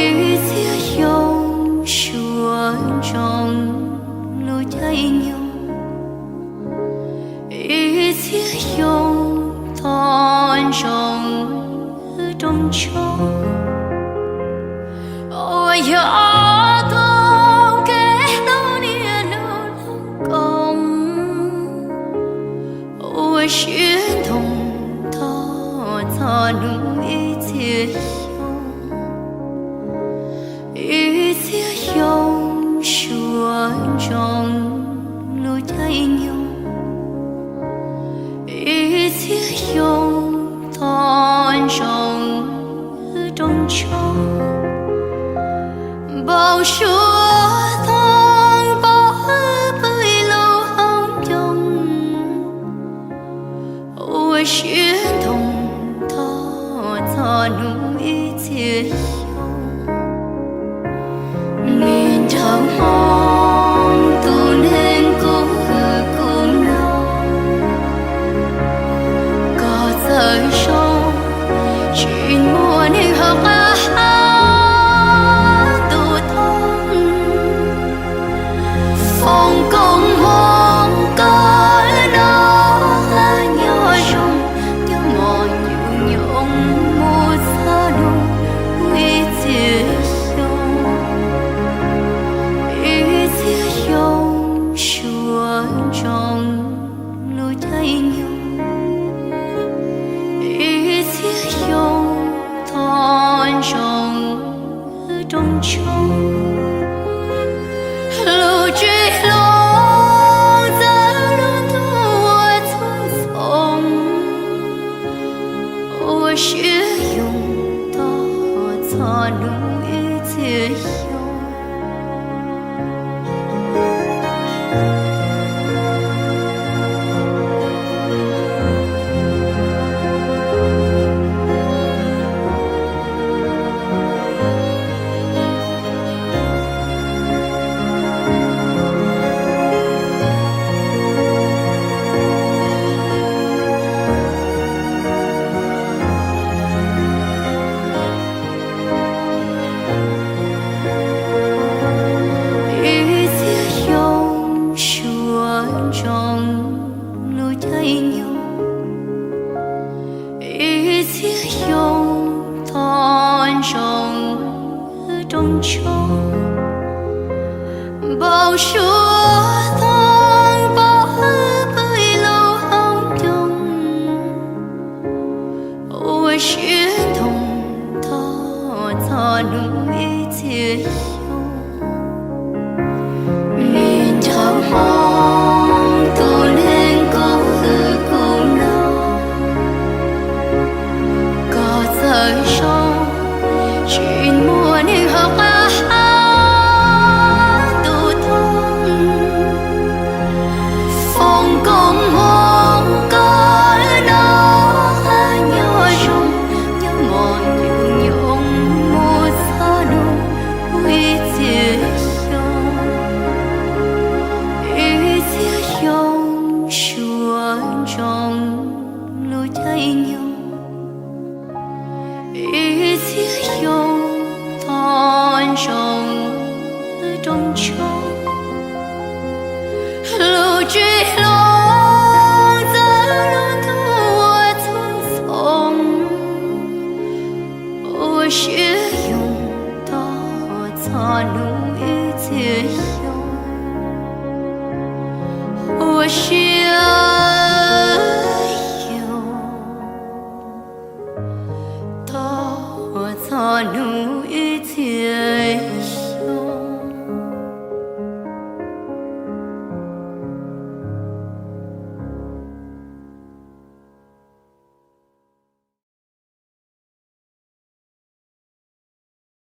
Ib txhiab xyoo suav ntsoov lub caij nyoog, ib txhiab xyoo toj ntsoov rooj tshoob, uas yog ob tug kev hlub niaj hnub lub koom, uas sib ntoog tog txog hnub ib txhiab xyoo. Ib txhiab xyoo suav ntsoov lub caij nyoog, ib txhiab xyoo toj ntsoov rooj tshoob, npau suav toog pov hwm pw ib lub hauv ncoo, uas sib ntoog tog txog hnub ib txhiab xyoo. Me nraug Hmoob tus neeg kuv hwm kuv mloog, koj txawj zoo, tsis muaj neeg hauv qab hav tus thoob. Foom koob hmoov koj noj nyob zoo, nyob mos nyoos mus txog hnub ib txhiab xyoo. Ib txhiab xyoo suav ntsoov lub caij nyoog, ib txhiab xyoo toj ntsoov rooj tshoob, lub tsev hloov txawv lub ntuj ua txhua txhoov, uas sib yoog tog txog hnub ib txhiab xyoo. Ib txhiab xyoo suav ntsoov lub caij nyoog, ib txhiab xyoo toj ntsoov rooj tshoob, npau suav toog pov hwm pw ib lub hauv ncoo, uas sib ntoog tog txog hnub ib txhiab xyoo. Me nraug Hmoob tus neeg kuv hwm kuv mloog, koj txawj zoo, tsis muaj neeg hauv qab hav tus thoob. Foom koob hmoov koj noj nyob zoo, nyob mos nyoos mus txog hnub ib txhiab xyoo. Ib txhiab xyoo suav ntsoov lub caij nyoog, ib txhiab xyoo toj ntsoov rooj tshoob, lub tsev hloov txawv lub ntuj ua txhua txhoov, uas sib yoog tog txog hnub